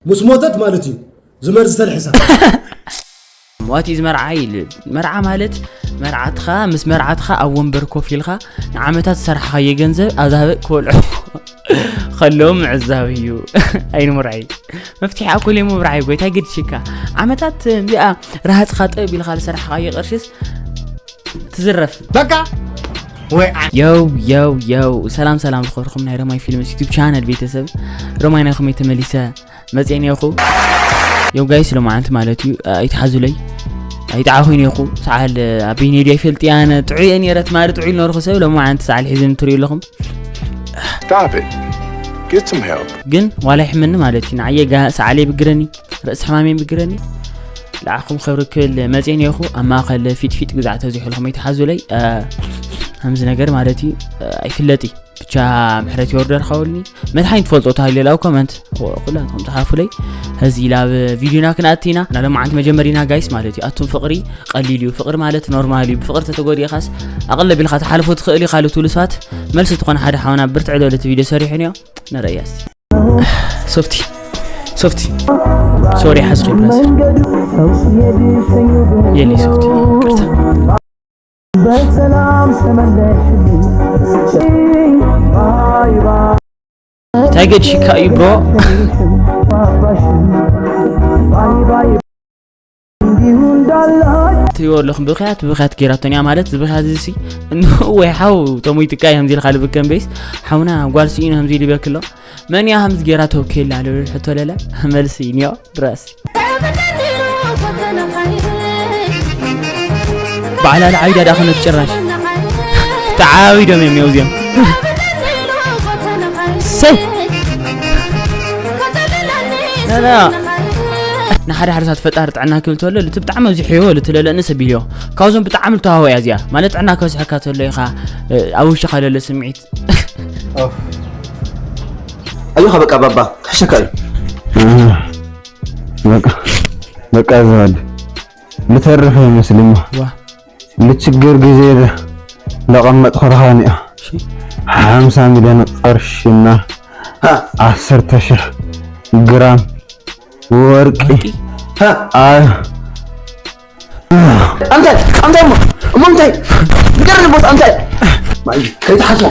ምስ ሞተት ማለት እዩ ዝመርዝ ተልሕሳ። ዋት ኢዝ መርዓ ይብል? መርዓ ማለት መርዓትኻ ምስ መርዓትኻ ኣብ ወንበር ኮፍ ኢልካ ንዓመታት ዝሰራሕኻዮ ገንዘብ ኣብዛ ህበ ክበልዑ ከለዉ ምዕዛብ እዩ። ኣይንምርዓይ። መፍትሒ ኣኮል የምብርዓይ ጎይታ ግድሽካ። ዓመታት እዚኣ ረሃጽኻ ጠብ ኢልካ ዝሰራሕኻዮ ቅርሽስ ትዝረፍ። በቃ። ወይ ዓ- የው የው የው፣ ሰላም ሰላም ዝኸርኹም ናይ ረማይ ፊልምስ ዩቱብ ቻነል ቤተሰብ። ረማይ ናይኹም ተመሊሰ መጽኤን የኹ። የው ጋይስ፣ ሎማዓንቲ ማለት እዩ ኣይትሓዙለይ። ኣይጣዓኹን የኹ። ሰዓል ኣበይ ነዲያ ይፈልጥ ያነ ጥዑይ ነረ ትማሪ ጥዑይ ነርኹ ሰብ ሎማዓንቲ ሰዓል ሒዝን ትሪኡ ኣለኹም። Stop it. Get some help. ግን ዋላ ይሕመኒ ማለት እዩ ንዓየ ጋ ሰዓል ይብግረኒ፣ ርእሲ ሕማም ይብግረኒ። ለዓኹም ክብሪ ክብል መጽኤን የኹ። ኣብ ማእኸል ፊጥፊጥ ግዛዕ ተዚሑልኩም ኣይትሓዙለይ። ከምዚ ነገር ማለት እዩ ኣይፍለጥ እዩ። ብቻ ምሕረት ይወርደር ኻውልኒ። መድሓኒት ትፈልጦ ተሃልዩ ላው ኮመንት ኩላትኩም ጸሓፉለይ። ሕዚ ላብ ቪድዮና ክንኣቲና ናለማዓንቲ መጀመሪና ጋይስ ማለት እዩ። ኣቱም ፍቕሪ ቀሊል እዩ። ፍቕሪ ማለት ኖርማል እዩ። ብፍቕሪ ተተጎዲእኻስ ኣቕለብ ኢልካ ትሓልፎ ትኽእል ኢኻ ልትብሉ ሰባት መልሲ ትኾነ ሓደ ሓውና ብርትዕ ዝበለ እቲ ቪድዮ ሰሪሑ ነዮ። ንረእያ እስቲ። ሶፍቲ ሶፍቲ ሶሪ ሓዝኺ ብራዘር። የሊ ሶፍቲ ይቅርታ። በሰላም ተመለሽ። ባይ ባይ። እንታይ ገድሽካ እዩ ብሮ? ባይ ባይ። እንዲሁ እንዳላች። ትሪእዎ ኣለኹም ብኽያት ብኽያት ጌራቶን እያ ማለት እዚ ብኽያት እዚ ሲ ወይ ሓው ተሞይትካ እዮም ዚልካ ልብከም ቤስ ሓውና ጓል ስኢኑ ከምዚ ኢሉ ይበክሎ። መን እያ ከምዚ ጌራ ተውኬላ ልብል ሕቶ ለለ መልሲ እኒኦ ድረስ። ባዕላ ለዓይዳ ዳ ኸነት ጭራሽ ተዓዊዶም እዮም እዚኦም። ሰይ ና፣ ና። ንሓደ ሓደ ሰባት ፈጣሪ ጥዕና ክብል ተሎ ልቲ ብጣዕሚ ኣብዚሕዮ ልቲ ለለ ንሰብ ኢልዮ ካብዞም ብጣዕሚ ልተዋወያ እዚኣ ማለት ጥዕና ከብዝሐካ ተሎ ኢኻ ኣብ ውሽኻ ለለ ስምዒት ኣዮኻ በቃ ባባ ክሕሸካ እዩ። በቃ በቃ ዘዋድ ልተርፍ ይመስልማ። ዋ ልችግር ጊዜ ለቐመጥኩልኻ ኒኣ ሓምሳ ሚልዮን ቅርሽና ዓሰርተ ሽሕ ግራም ወርቂ ኣንታይ ኣንታይ እሞ እሞ እንታይ ንገርኒ ቦታ ኣንታይ ከይትሓስሞ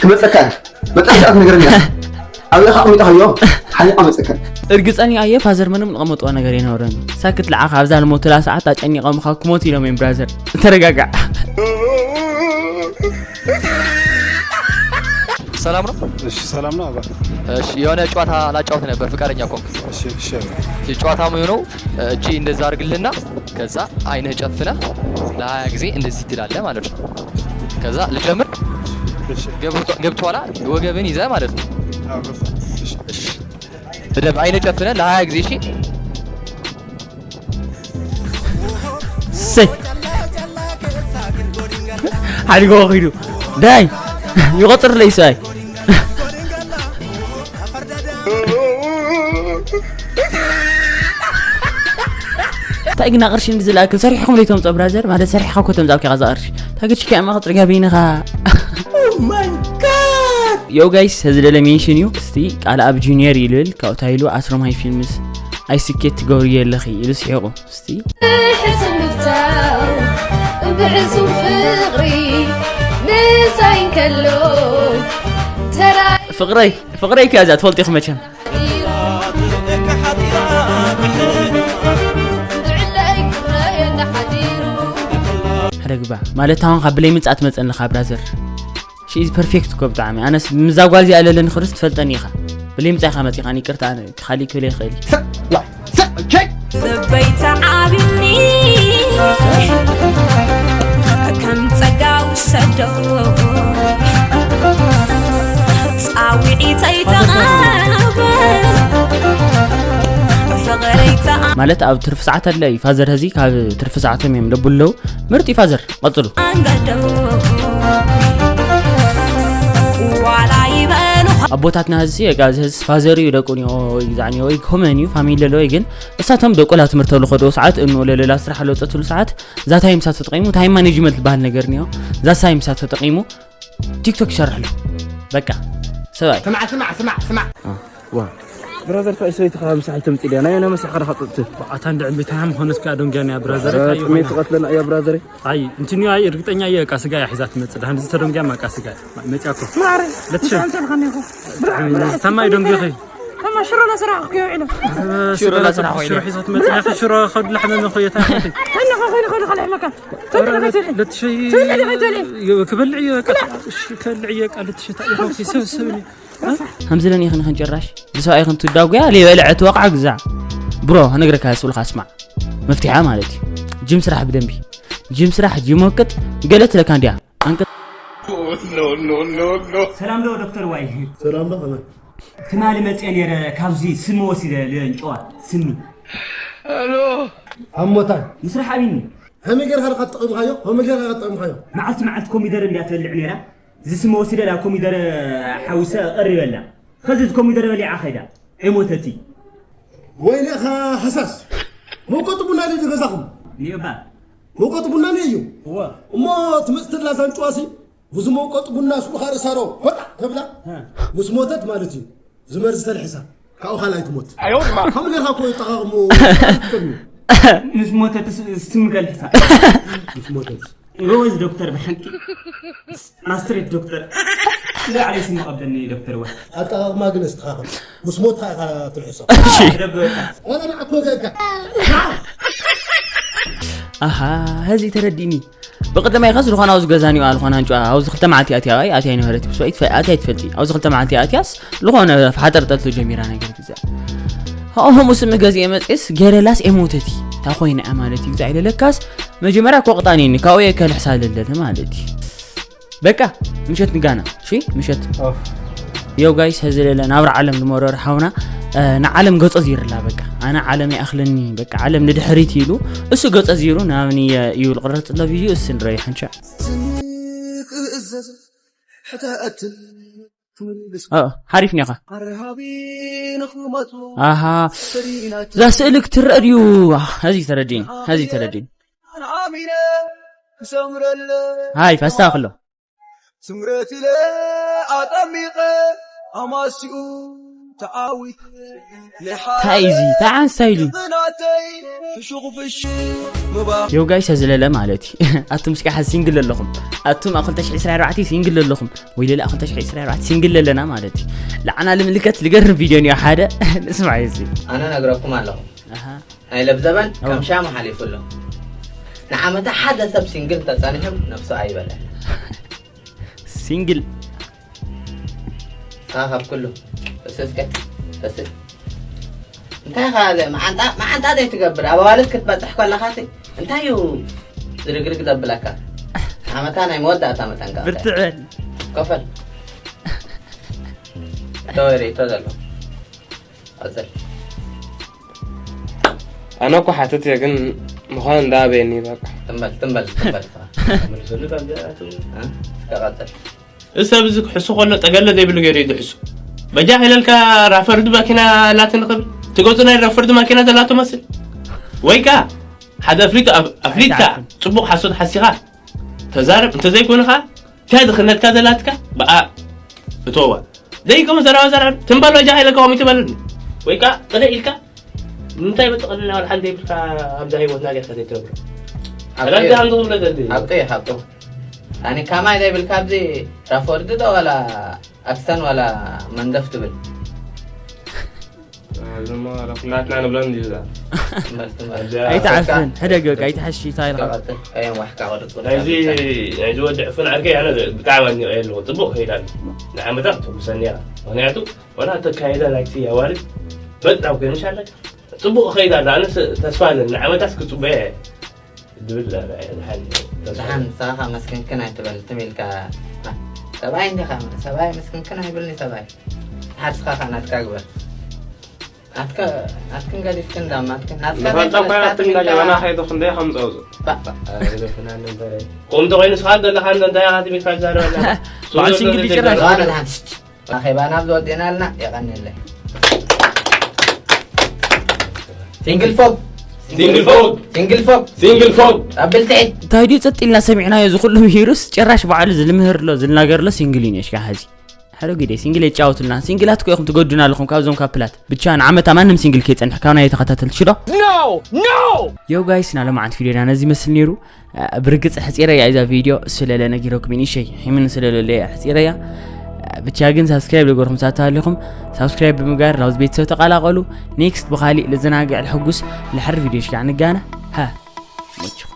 ክመፀካ መጠን ሰዓት ነገርኒ ኣብ ኢኻ ኣሚጣ ሃዮ ሓሊቓ መፀካ እርግፀኛ እየ ፋዘር ምንም ንቐመጥዋ ነገር የነበረኒ ሳክት ለዓኻ ኣብዛ ልሞትላ ሰዓት ኣጨኒቐም ኻ ክሞት ኢሎም እዮም ብራዘር ተረጋጋዕ ሰላም ነው እሺ ሰላም ነው አባ እሺ የሆነ ጨዋታ ላጫወት ነበር ፍቃደኛ ከሆንክ እሺ እሺ ጨዋታ የሚሆነው እቺ እንደዛ አድርግልና ከዛ አይንህ ጨፍነ ለሀያ ጊዜ እንደዚህ ትላለህ ማለት ነው ከዛ ልጀምር ገብቶኋላ ወገብን ይዘ ማለት ነው አዎ ገብቷል እሺ እሺ በደንብ አይነ ጨፍነ ለሀያ ጊዜ እሺ ሰይ ሓዲጎ ኺዱ ዳይ ይቆፅር ለይ ሰይ እንታይ ግና ቅርሺ እንዲ ዝለኣክል ሰሪሕኩም ለይተምፀ ብራዘር ማለት ሰሪሕካ እኮ ተምፃ ኣብኪኻ ዝቕርሺ ታገችካ ያማ ክፅርጋ በይንኻ ዮ ጋይስ እዚ ደለ ሜንሽን እዩ እስቲ ቃል ኣብ ጁኒየር ይልብል ካብኡ እንታይ ኢሉ ኣስሮማይ ፊልምስ ኣይ ስኬት ትገብርዮ ኣለኺ ኢሉ ስሒቑ እስቲ ሕስም ምፍታው ብሕሱም ፍቕሪ ምሳይ እንከሎ ተራ ፍቕረይ ፍቕረይ እኮ እያ እዚኣ ትፈልጡ ኢኹም መቸም ብዕለይ ክረየና ሓዲሩ ሓደ ግባ ማለት ኣሁን ካብ ብለይ ምጻእ ትመጸኒ ካብ ብራዘር she is perfect እኮ ብጣዕሚ ኣነስ ምዛ ጓል እዚኣ ለለኒ ክርስ ትፈልጠኒ ኢኻ ብለይ ምጻእ ኢኻ መጺኻኒ ይቅርታ ኣነ ካሊእ ክብል ይኽእል እዩ ልበይ ተዓብኒ ከም ጸጋ ውሰዶ ጻውዒተይ ተቐበል ፍቕረይ ተኣ ማለት ኣብ ትርፊ ሰዓት ኣለ እዩ ፋዘር ህዚ ካብ ትርፊ ሰዓቶም እዮም ለብሉ ኣለዉ ምርጥ እዩ ፋዘር ቀጽሉ ኣንገዶ ዋላ ይበሉ ኣቦታትና ህዝሲ የጋ ህዝስ ፋዘር እዩ ደቁ ኒኦ ይግዛዕ ኒኦ ወይ ኮመን እዩ ፋሚሊ ለለወይ ግን እሳቶም ደቁ ላ ትምህርቲ ተብሉ ከደኡ ሰዓት እኑ ለለላ ስራሕ ለወፀትሉ ሰዓት እዛ ታይም ሳት ተጠቂሙ ታይም ማኔጅመንት ዝበሃል ነገር ኒኦ እዛ ታይም ሳት ተጠቂሙ ቲክቶክ ይሰርሕ ኣሎ በቃ ሰብኣይ ስማዕ ስማዕ ስማዕ ስማዕ ብራዘር፣ ካይ ሰበይቲ ካብ ምሳሕ ኣይተምጽእ ድያ? ናይ የሆነ መሳሕ ከረኻ ጥጥት። ኣታ እንደ ዕንቢታ ሃም ኾነስ ከኣ ዶንጊያ ንያ ብራዘር፣ ኧረ፣ ካይ ጥሜት ይኾና። ትቐትለና እያ ብራዘር። ኣይ፣ እንትንዮ ኣይ፣ እርግጠኛ እየ፣ እቃ ስጋ እያ ሒዛ ትመጽእ። ደሓን እዚ ተዶንጊያ ማቃ ስጋ እያ። መጽያ እኮ። ማረ፣ ለትሸ። ብጣዕሚ ተልኸኒ እኮ። ብጣዕሚ ተማይ ዶንጊ ኸይ። ተማ ሽሮ ለስራሕ እኮ ይውዕሉ። ሽሮ ለስራሕ እኮ ሽሮ ይውዕሉ። ሒዛ ትመጽእ። ያኺ ሽሮ ኸብላ ሕመም እኮ የታ። ተና ኸይሉ ኸይሉ ኸይሉ ሕመካ። ተና ኸይሉ። ለትሸ። ተና ኸይሉ። ክበልዕ እየ፣ እቃ። እሺ፣ ከልዕ እየ፣ እቃ ለትሸ። ታዲያ ኸው ሰብስብኒ። ከምዚ ለኒ ይኽን ይኽን ጭራሽ ዝሰብኣይ ይኽን ትዳጉያ ለይበልዐ ትወቕዓ ግዛዕ። ብሮ፣ ነግረካ ስብልካ ስማዕ። መፍትሓ ማለት እዩ። ጅም ስራሕ ብደንቢ። ጅም ስራሕ፣ ጅም ወቅጥ፣ ገለ ትለካ እንዲያ። ኣንቅጥ። ሰላም ዶ ዶክተር ዋይ? ሰላም ዶ ከመይ? ትማሊ መፅአ ነይረ ካብዚ ስሚ ወሲደ ልንጨዋ ስሚ። ኣሞታይ? ምስራሕ ኣቢኒ። ከመይ ጌርካ ዲኻ ተጠቒምካዮ? ከመይ ጌርካ ዲኻ ተጠቒምካዮ? መዓልቲ መዓልቲ ኮሚደረ እንዲያ ትበልዕ ነይራ። ዝስመ ወሲደ ላ ኮሚደረ ሓዊሰ ቀሪበላ። ኸዚ ኮሚደረ በሊዓ ኸይዳ። ኣይሞተቲ። ወይኔኻ ሃሳስ። መውቀጢ ቡና ድዩ ገዛኹም? ኒዮባ። መውቀጢ ቡና ኒዮ እዩ። እወ። እሞ ትመጽእ ተላ ዛንጭዋሲ፣ ብዙ መውቀጢ ቡና ስሉኻ ርእሳሮ፣ ወጣ ተብላ፣ ሀ። ምስ ሞተት ማለት እዩ። ዝመርዝ ተልሒሳ። ካብኡ ካልኣይ ትሞት። ኣዮማ። ከምኡ ጌርካ እኮ ይጠቓቕሙ። ምስ ሞተት ስ-፣ ስም ገልሒሳ። ምስ ሞተት። ጎበዝ ዶክተር ብሓቂ። ማስትሬት ዶክተር። ንባዕለይ ስም ቀብደኒ ዶክተር ወ። ኣጠቓቕማ ግን ኣስተኻኽል። ምስ ሞትካ ኢኻ ትልሕሶ። እሺ። ደብ-፣ ኣረ ንዓት መገእካ። ኣሃ፣ ሀዚ ተረዲእኒ። ብቐደማይ ኸስ ዝኾነ ኣብዚ ገዛ ኒዮ ኣልኾነ ኣንጭዋ፣ ኣብዚ ክልተ መዓልቲ ኣትያ፣ ኣይ፣ ኣትያ ኣይነበረት፣ ብስዋይት ፈ-፣ ኣትያ ኣይትፈልጢ። ኣብዚ ክልተ መዓልቲ ኣትያስ፣ ዝኾነ ሓጠርጠርቶ ጀሚራ ነገር ግዛ። ሆ፣ ሆ፣ ሙስም ገዚኤ መጽኤስ፣ ገረላስ ኤሞተቲ። እታ ኮይና እያ ማለት እዩ፣ ግዛ ኢለ ለካስ፣ መጀመርያ ኮቕጣኒኒ፣ ካብኡ እየ ከልሕሳ ለለለ ማለት እዩ። በቃ፣ ምሸት ንጋና፣ እሺ፣ ምሸት። ኦፍ። ዮ ጋይስ፣ ሀዚ ለለ ናብራ ዓለም ዝመረረ ሓውና፣ እ፣ ንዓለም ገጾ ዚርላ፣ በቃ። ኣነ ዓለም ይኣኽለኒ፣ በቃ፣ ዓለም ንድሕሪት ኢሉ፣ እሱ ገጾ ዚሩ፣ ናብኒ፣ እ፣ እዩ ልቕረጽ ኣሎ ቪድዮ፣ እሱ ንረዮ ሓንሻዕ። ትእዘዝ ሕተእትን ትምልስ እ፣ ሓሪፍ ኒኻ። ኣርሃቢ ንኽመቱ ኣሃ። ሰሪናት እዛ ስእሊ ክትረአ ድዩ? አ፣ ሀዚ ተረዲን፣ ሀዚ ተረዲን። ኣሚነ ክሰምረለ ሃይ፣ ፋስታ ክሎ። ስምረት ኢለ ኣጠሚቐ ኣማሲኡ ተዓዊተ። እንታይ እዩ እዚ? እንታይ ዓይነት ስታይል እዩ? ቅናተይ ፍሹኽ ፍሽ ምባ ዮ ጋይስ፣ ዝለለ ማለት እዩ። ኣቱም እስኪ ሓዚ ሲንግል ኣለኹም። ኣቱም ኣብ ክልተ ሽሕ ዕስራን ኣርባዕተን ሲንግል ኣለኹም። ወይ ሌላ ኣብ ክልተ ሽሕ ዕስራን ኣርባዕተን ሲንግል ኣለና ማለት እዩ። ለዓና ልምልከት ልገርም ቪድዮ ኒዮ ሓደ ንስማዕ እዚ። ኣነ ነግረኩም ኣለኹ። ኣሃ። ናይ ለብዘበን ኣዎ። ከም ሻማ ሓሊፉ ኣሎ። ንዓመታ ሓደ ሰብ ሲንግል ተጸኒሑ ነብሱ ኣይበልዕን። ሲንግል። ኣኻ ካብ ኩሉ። እሱ እስከ፣ እሱ። እንታይ ኢኻ ዘ-፣ መዓንጣ፣ መዓንጣ ዘይትገብር? ኣብ ኣዋልድ ክትበጽሕ ከለኻሲ እንታይ እዩ ዝርግርግ ዘብለካ? ዓመታ ናይ መወዳእታ መጠንቀቕታ። ብርትዕ በል። ኮፈል። እቶ ርእይቶ ዘሎ። ቀጽል። ኣነ እኮ ሓትት እየ፣ ግን ምዃን እንዳኣበየኒ በቃ። ትም በል፣ ትም በል፣ ትም በል። መልሰሉ ካብ ዚኣ ኣቱ። እ? እስከ ቀጽል። እዚ ሰብ እዚ ክሕሱ ከሎ ጠገለ ዘይብሉ ገይሩ እዩ ዝሕሱ። በጃ ከይለልካ ራፈርድ ማኪና ኣላትን ክብል። ትገጹ ናይ ራፈርድ ማኪና ዘላቶ መስል። ወይ ከኣ ሓደ ኣፍሊጡ፣ ኣፍ-፣ ኣፍሊጥካ ኣይትሓፍን። ጽቡቕ ሓሶት ሓሲኻ ተዛረብ። እንተዘይኮነ ከኣ እታ ድኽነትካ ዘላትካ ብኣ እተዋ። ዘይከም ዘረባ ዘረባ ትም በል በጃ ከይለልካ ኮሚት በለኒ። ወይ ከኣ ቅነ ኢልካ ንምንታይ መጠቐለላ ዋላ ሓንቲ ዘይብልካ ኣብዛ ህይወትና ጌርካ ዘይትነብሮ? ሓቂ ረዳእ እዩ። ኣንተ ትብሎ ዘድሊ። ሓቂ እዩ፣ ሓቂ። ኣነ ካማይ ዘይብልካ ኣብዚ ራፎርድ ዶ ዋላ ኣክሰን ዋላ መንደፍ ትብል? እዚ እሞ ኩላትና ንብሎ እንድዩ እዛ። ትም በል፣ ትም በል። እዛ ኣይትዓፍን፣ ሕደግ በቃ፣ ኣይትሓሺ፣ እንታይ ኢልካ? ቀጥል፣ ቀየም ዋሕካ ቅርጽ ናይዚ፣ ናይዚ ወዲ ዕፉን ዓርከይ ኣነ ብጣዕሚ ኣድኒቐዮ ኣለኹ። ጽቡቕ ከይዳ ኣሎ። ንዓመታት ትጉሰኒ እያ። ምኽንያቱ ዋላ ኣተካይዳ ናይቲ ኣዋልድ በጣም ኮይኑ ሻለካ። ጽቡቕ ከይዳ ኣሎ። ኣነስ ተስፋ ኣለኒ። ንዓመታት ክጽበያ እየ። ድብል ደሓን ተስፋ ደሓን ኣለኒ። ንስኻ መስክንክን ኣይትበል። ትም ኢልካ ሰብኣይ እንዲኻ። ሰብኣይ መስክንክን ኣይብልኒ ሰብኣይ። ሓርስኻ ኸኣ ናትካ ግበር። ናትካ፣ ናትክን ገዲፍክን ዳም ናትክን፣ ናትካ ንፈልጦ ዘይኮነስ እኳ ናትክን ናትክን ኢልካ ጀበና ከይዱ ክንደይ ከም ዝወጹ። ባ-፣ ባ-፣ ኣይደፍናን ነበር። ከምኡ እንተኾይኑ ንስኻ ዘለኻ እንዶ እንታይ ኢኻ ትም ኢልካ ትዛረብ ኣለኻ? በዓል ሲንግል ዲዩ ጭራሽ? ዋ፣ ደሓን። ኣኼባና ኣብዚ ወዲእና ኣለና። የቐንየለይ። ሲንግል ፎግ። ሲንግል ፎግ። ሲንግል ፎግ። ሲንግል ፎግ። ኣብ ብልትዒ። እንታይ ድዩ ጸጥ ኢልና ሰሚዕናዮ እዚ ኩሉ ምሂሩስ ጭራሽ ባዕሉ ዝልምህር ኣሎ፣ ዝናገር ኣሎ ሲንግል እዩ ነሽካ ሐዚ። ሄሎ ግደ ሲንግል የጫወቱልና። ሲንግላት እኮ ኢኹም ትጎዱና ኣለኹም ካብዞም ካፕላት። ብቻ ንዓመታ ማንም ሲንግል ከይጸንሕ ካብ ናይ ተኸታተልቲ ሽዶ። No! No! ዮ ጋይስ፣ ና ሎማዓንቲ ቪዲዮና ነዚ ይመስል ነይሩ። ብርግጽ ሕጺረያ እዛ ቪድዮ ስለለ ነጊረኩም ንእሸይ ሒምን ስለለለ ሕጺረያ። ብቻ ግን ሳብስክራይብ ልገርኩም ሳተሃለኹም ሳብስክራይብ ብምግባር ናብዚ ቤተሰብ ተቐላቐሉ። ኔክስት ብኻሊእ ልዘናግዕ ልሕጉስ ልሕር ቪድዮ ሽጋዕ ንጋና ሃ መችኹም።